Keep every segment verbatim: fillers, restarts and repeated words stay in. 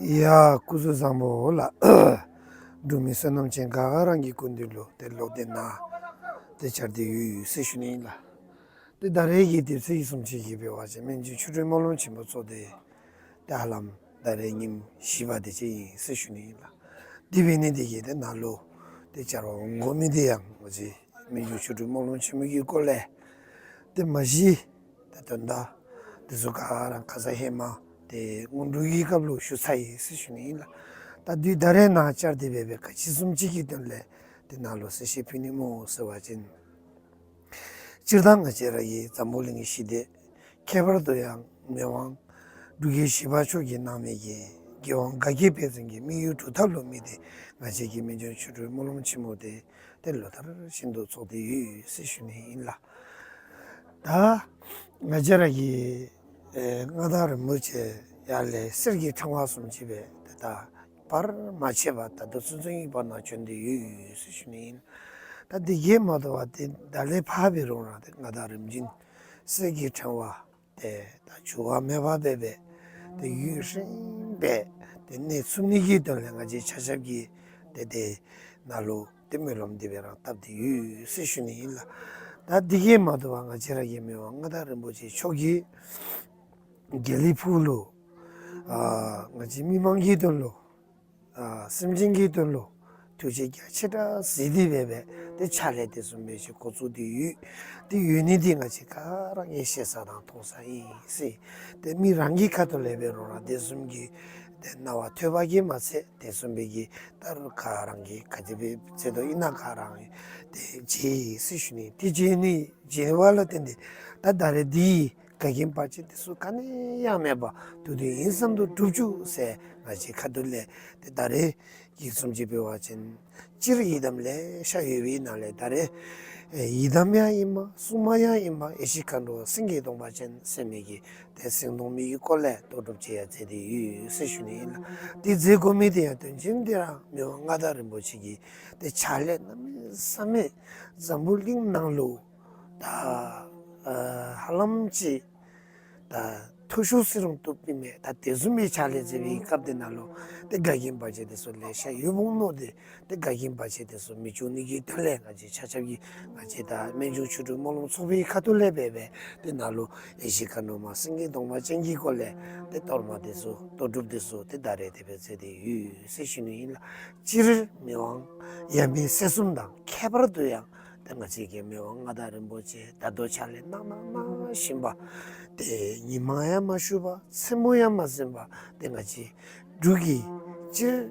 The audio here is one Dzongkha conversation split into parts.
ཡ་སྐུ་གཟུགས་བཟང་པོ་ལགས། འབྲུག་མི་བསོད་ནམས་ཅན་ག་ར་གི་སྐུ་མདུན་ལུ་ཏེ་ལོག་སྟེ་ནཱ་ཏེ་བཅར་ཏེ་ཡོད་ཟེར་ཞུ་ནི་ཨིན་ལགས། ཏེ་ད་རེས་ཀྱི་དུས་ཚོད་བཟུམ་ཅིག་གིས་འབད་བ་ཅིན་སྨན་ཆུང་ཆོས་སྒྲོན་སྨོན་ལམ་ཆེན་མོ་ཚོགས་སྡེ་ཏེ་ཧ་ལམ་ད་རེས་ཉིནམ་བཞི་པ་དེ་ཅིག་ཨིན་ཟེར་ཞུ་ནི་ཨིན་ལགས། དེ་འབད་ནི་དེ་གིས་ཏེ་ནཱ་ལུ་ཏེ་བཅར་བར་འོང་དགོ་མི་དེ་ཡང་ང་བཅས་སྨན་ཆུང་ཆོས་སྒྲོན་སྨོན་ལམ་ཆེན་མོ་གི་སྐོར་ལས་ཏེ་མ་གཞི་ཏེ་དོན་དག་དེ་ཚུ་ག་ར་ཁ་ཙ་ཧེ་མ་ཏེ་སྔོན་འགྲོ་གི་སྐབས་ལུ་ཞུ་ཚར་ཡི་ཟེར་ཞུ་ནི་ཨིན་ལགས། ད་དུས་ད་རེས་ནཱ་བཅར་ཏེ་འབད་བའི་ག་ཅི་བཟུམ་ཅིག་གི་དོན་ལས་ཏེ་ནཱ་ལུ་གསལ་བཤད་ཕུལ་ནི་སྨོ་ཟེར་བ་ཅིན་སྤྱིར་བཏང་ང་བཅས་ར་གི་འཛམ་བུ་གླིང་གི་ཞི་བདེ་ཁྱད་པར་དུ་ཡང་མི་དབང་འབྲུག་རྒྱལ་བཞི་པ་མཆོག་གིས་གནང་མི་གི་རྒྱལ་དབང་དགའ་སྐྱིད་དཔལ་འཛོམས་ཀྱི་དམིགས་ཡུལ་སྒྲུབ་ཐབས་ལུ་དམིགས་ཏེ་ང་བཅས་ཀྱི་སྨན་ཆུང་ཆོས་སྒྲོན་སྨོན་ལམ་ཆེན་མོ་དེ་ཏེ་ལོ་ལྟར་བཞིན་དུ་ཚོགས་ཏེ་ཡོད་ཟེར་ཞུ་ནི་ཨིན་ལགས། ད་ང་བཅས་ར་གི་ཨེ་མངའ་བདག་རིན་པོ་ཆེ་ཡར་ལས་གསེར་གྱི་ཕྲེང་བ་བཟུམ་ཅིག་སྦེ་ཏེ་ད་བར་མ་ཆད་པར་ད་ལྟོ་ཚུན་ཚོད་ཀྱི་བར་ན་བྱོན་ཏེ་ཡོད་ཟེར་ཞུ་ནི་ཨིན། ད་དེ་གིས་མ་དོ་བར་ཏེ་ད་ལས་ཕར་འབད་རུང་ར་ཏེ་མངའ་བདག་རིམ་བྱོན་གསེར་གྱི་ཕྲེང་བ་ཏེ་ད་འགྱུར་བ་མེད་པར་སྦེ་སྦེ་ཏེ་ཡུན་རིངམོ་སྦེ་ཏེ་གནས་ཚུགས་ནི་གི་དོན་ལས་ང་བཅས་ཆ་ཁྱབ་ཀྱིས་ཏེ་ཏེ་ནཱ་ལུ་ཏེ་སྨོན་ལམ་དེ་སྦེ་ར་བཏབ་སྟེ་ཡོད་ཟེར་ཞུ་ནི་ཨིན་ལགས། ད་དེ་གིས་མ་དོ་བར་ང་བཅས་ར་གི་མི་དབང་མངའ་བདག་རིན་པོ་ཆེ་མཆོག་གིས་དགེ་ལེགས་ཕུག་ལུ་ཨ་ང་བཅས་མི་མང་གི་དོན་ལུ་ཨ་སེམས་ཅན་གྱི་དོན་ལུ་ཐུགས་རྗེ་རྒྱ་ཆེ་དྲགས་གཟིགས་ཏེ་འབད་སྦེ་ཏེ་ཕྱག་ལཱ་དེ་བཟུམ་སྦེ་ཅིག་འགོ་བཙུགས་ཏེ་ཡོད། ཏེ་ཡོད་ནི་དེ་ང་བཅས་ག་ར་གིས་ཤེས་ས་དང་མཐོང་ས་ཨིན་ཟེར། ཏེ་མི་རང་གི་ཁ་ཐུག་ལས་འབད་རུང་ར་དེ་བཟུམ་གྱི་ཏེ་རྣ་བར་ཐོས་པ་གིས་མ་ཚད་དེ་བཟུམ་སྦེ་གི་ད་རུང་ག་ར་གིས་ག་དེ་སྦེ་མཛད་དོ་ཨིན་ན་ག་ར་གིས་ཏེ་མཇལ་ཡི་ཟེར་ཞུ་ནི། ཏེ་མཇལ་ནི་མཇལ་བ་ལུ་བརྟེན་ཏེ་ད་ད་རེས་འདི་འགལ་རྐྱེན་བར་ཆད་དེ་ཚུ་ག་ནི་ཡང་མེད་པར་ཐུགས་དོན་ཡིད་བསམ་དུ་འགྲུབ་བཅུག་ཟེར་ང་བཅས་ཁ་ཐུག་ལས་ཏེ་ད་རེས་ཀྱི་བཟུམ་ཅིག་འབད་བ་ཅིན་སྤྱིར་ཡི་དམ་ལེ་ཤ་ཡོད་པའི་ནང་ལས་ད་རེས་ཨེ་ཡི་དམ་ཡང་ཨིན་མས། སྲུང་མ་ཡང་ཨིན་མས། ཡེ་ཤེས་མཁའ་འགྲོ་སེང་གེ་གདོང་པ་ཅན་ཟེར་མི་གི་ཏེ་སེང་གདོང་མི་གི་སྐོར་ལས་བསྟོད་སྒྲུབ་ཅིག་ཡང་མཛད་དེ་ཡོད་ཟེར་ཞུ་ནི་ཨིན་ལགས། ཏེ་མཛད་དགོ་མི་དེ་ཡང་དོན་ཆེན་དེ་ར་མི་དབང་མངའ་བདག་རིན་པོ་ཆེ་གི་ཏེ་ཕྱག་ལཱ་གནམ་མེད་ས་མེད་འཛམ་བུ་གླིང་ནང་ལུ་ད་ཨ་ཧ་ལམ་ཅིག་ད་མཐོ་ཤོས་ཟེར་རུང་བཏུབ་པའི་མས། ད་དེ་བཟུམ་མའི་ཕྱག་ལཱ་མཛད་པའི་སྐབས་དེ་ནང་ལུ་ཏེ་འགལ་རྐྱེན་བར་ཆད་དེ་ཚུ་ལེ་ཤ་ཡོདཔ་འོང་མནོ་སྟེ་ཏེ་འགལ་རྐྱེན་བར་ཆད་དེ་ཚུ་མི་འབྱུང་ནི་གི་དོན་ལས་ང་བཅས་ཆ་ཁྱབ་ཀྱིས་ང་བཅས་ད་སྨན་ཆུང་ཆོས་སྒྲོན་སྨོན་ལམ་ཚོགས་པའི་ཁ་ཐུག་ལས་འབད་སྦེ་ཏེ་ནཱ་ལུ་ཡེ་ཤེས་མཁའ་འགྲོ་མ་སེང་གེ་གདོང་པ་ཅན་གྱི་སྐོར་ལས་ཏེ་གཏོར་མ་དེ་ཚུ་བསྟོད་སྒྲུབ་དེ་ཚུ་ཏེ་ད་རེས་དེ་སྦེ་མཛད་དེ་ཡོད་ཟེར་ཞུ་ནི་ཨིན་ལགས། སྤྱིར་མི་དབང་ཡབ་མེས་སྲས་གསུམ་དང་ཁྱད་པར་དུ་ཡང་ཏེ་ང་བཅས་ཀྱི་མི་དབང་མངའ་བདག་རིན་པོ་ཆེ་ད་ལྟོ་ཕྱག་ལཱ་གནང་གནང་གནང་བཞིན་པ་ཏེ་ཉིན་མ་ཡང་མ་ཞུགས་པར་མཚན་མོ་ཡང་མ་ཟིན་པར་ཏེ་ང་བཅས་འབྲུག་གི་སྤྱིར་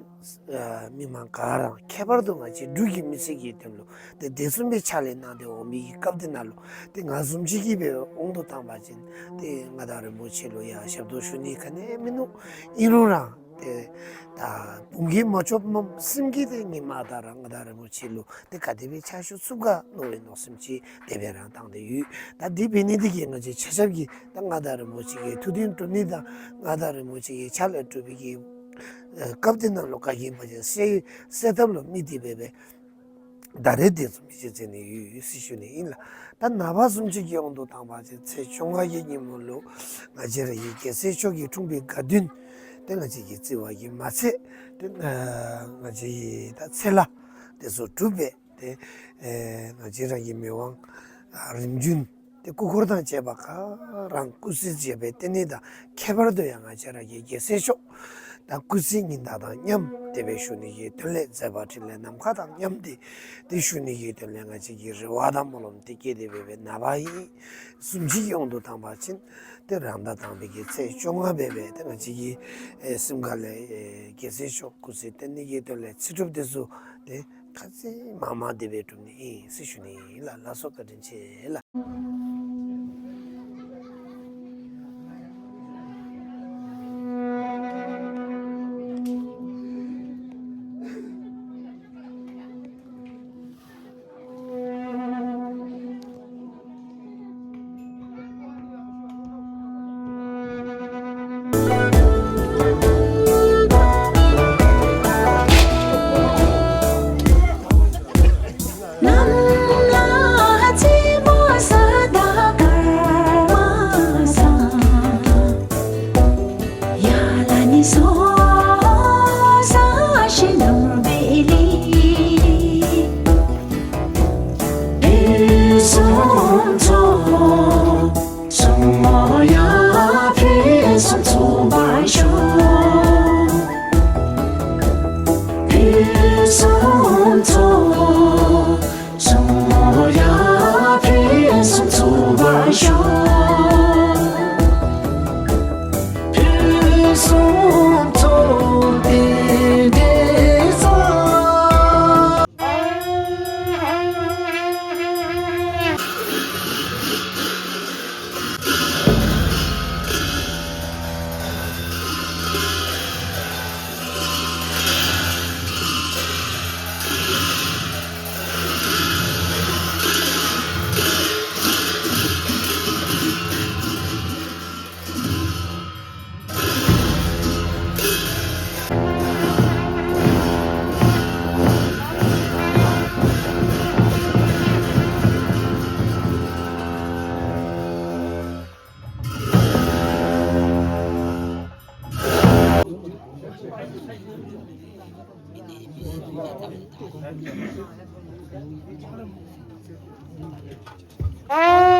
ཨ་མི་མང་ག་ར་ཁྱད་པར་དུ་ང་བཅས་འབྲུག་གི་མི་སེར་གྱི་དོན་ལུ་ཏེ་དེ་བཟུམ་སྦེ་ཕྱག་ལཱ་གནང་སྟེ་འོང་མི་གི་སྐབས་དེ་ནང་ལུ་ཏེ་ང་བཟུམ་ཅིག་གིས་འབད་འོང་དོ་བཏང་པ་ཅིན་ཏེ་མངའ་བདག་རིན་པོ་ཆེ་ལུ་ཡང་ཞབས་ཏོག་ཞུ་ནི་ག་ནི་མིན་ནུག། ཨིན་རུང་ར་ཏེ་ད་བུམོ་གིས་མ་ཆོགཔ་མས། སེམས་ཀྱིས་ཏེ་ཉིན་མ་ད་ར་མངའ་བདག་རིན་པོ་ཆེ་ལུ་ཏེ་ག་དེ་སྦེ་ཕྱག་ཞུ་ཚུགས་ག་མནོ་བའི་མནོ་སེམས་ཅིག་དེ་སྦེ་ར་བཏང་སྟེ་ཡོད། ད་དེ་འབད་ནི་དེ་གིས་ང་བཅས་ཆ་ཁྱབ་ཀྱིས་ད་མངའ་བདག་རིན་པོ་ཆེ་གི་ཐུགས་དོན་སྒྲུབ་ནི་དང་མངའ་བདག་རིན་པོ་ཆེ་གི་ཕྱག་ལཱ་སྒྲུབ་པའི་གི་ཨེ་སྐབས་དེ་ནང་ལུ་འགལ་རྐྱེན་བར་ཆད་སེལ་སེལ་ཐབས་ལུ་དམིགས་ཏེ་འབད་སྦེ་ད་རེས་དེ་བཟུམ་མི་ཅིག་མཛད་ནི་ཡོད་ཟེར་ཞུ་ནི་ཨིན་ལགས། ད་ནངས་པ་བཟུམ་ཅིག་གི་དབང་དུ་བཏང་པ་ཅིན་ཚེས་བཅོ་ལྔ་གི་ཉིནམ་ལུ་ང་བཅས་ར་གི་རྒྱལ་སྲས་མཆོག་གི་འཁྲུངས་པའི་དགའ་སྟོན་དེ་ང་བཅས་ཀྱིས་བརྩི་བ་གིས་མ་ཚད་ཏེ་ཨ་ང་བཅས་ཀྱིས་ད་ཚེས་ལ་དེ་ཚུ་གྲུབ་སྦེ་ཏེ་ཨེ་ང་བཅས་ར་གི་མི་དབང་ཨ་རིམ་བྱོན་ཏེ་སྐུ་འཁོར་དང་བཅས་པ་ག་ར་སྐུ་ཚེ་མཇལ་བའི་རྟེན་གནས་དང་ཁྱད་པར་དུ་ཡང་ང་བཅས་ར་གི་རྒྱལ་སྲས་མཆོག་དང་སྐུ་ཚེ་ཉི་ཟླ་དང་མཉམ་དེ་སྦེ་བཞུགས་ནི་གི་དོན་ལས་མཛད་པ་འཕྲིན་ལས་ནམ་མཁའ་དང་མཉམ་སྟེ་ཏེ་བཞུགས་ནི་གི་དོན་ལས་ང་བཅས་ཀྱིས་རེ་བ་དང་སྨོན་ལམ་དེ་བསྐྱེད་དེ་འབད་སྦེ་ནངས་པ་ཨིན་བཟུམ་ཅིག་གི་དབང་དུ་བཏང་པ་ཅིན་ཏེ་རང་ཟླ་དང་པའི་གི་ཚེས་བཅོ་ལྔ་འབད་སྦེ་ཏེ་ང་བཅས་ཀྱི་ཨེ་གསུམ་ཀ་ལས་ཨེ་རྒྱལ་སྲས་མཆོག་སྐུ་ཚེ་བརྟན་ནི་གི་དོན་ལས་ཚེ་སྒྲུབ་དེ་ཚུ་ཏེ་ཁ་ཙ་མ་མ་དེ་སྦེ་སྒྲུབ་ནི་ཨིན་ཟེར་ཞུ་ནི་ཨིན་ལགས། ལགས་སོ། བཀའ་དྲིན་ཆེ་ལགས། 아,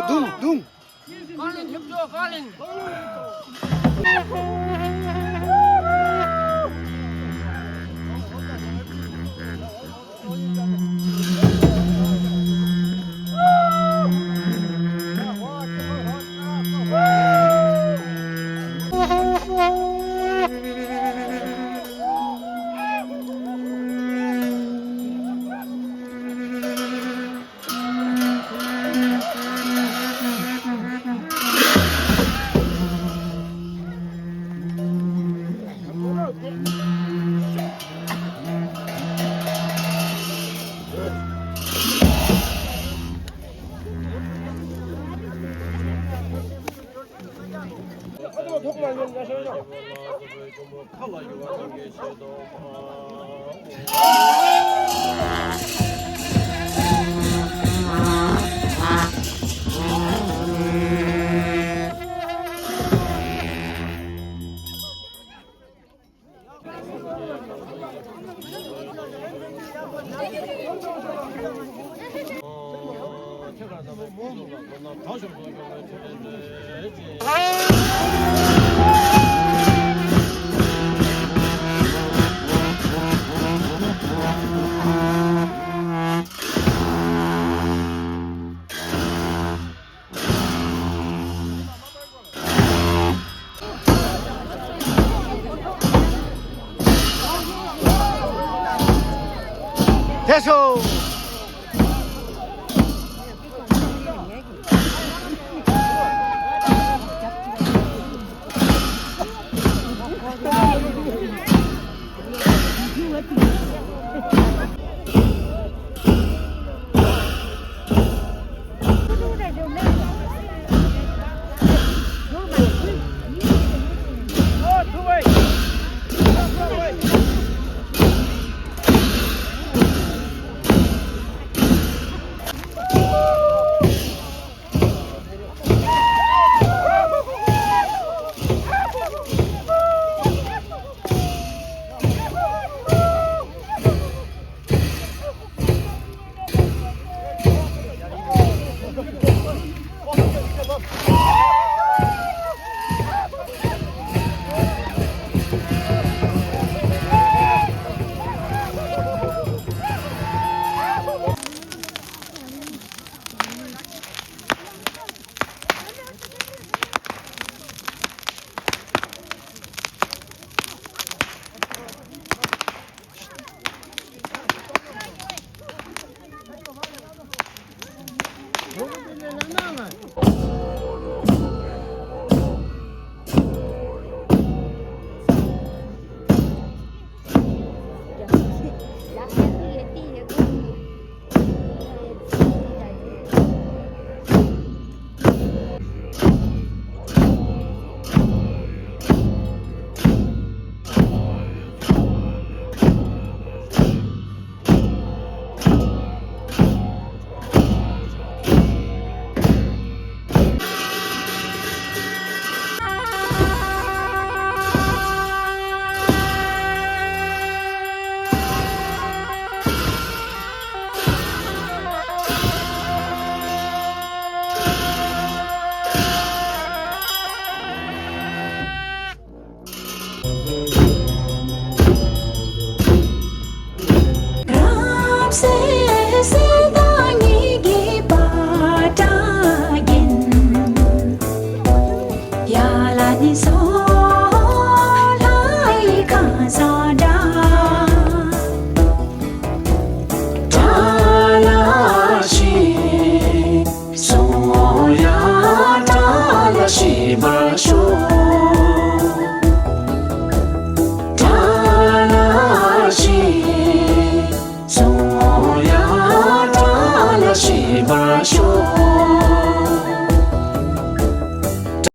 둥, 둥, 둥. Colin, help Joe, Colin. ཐལ་སོང་།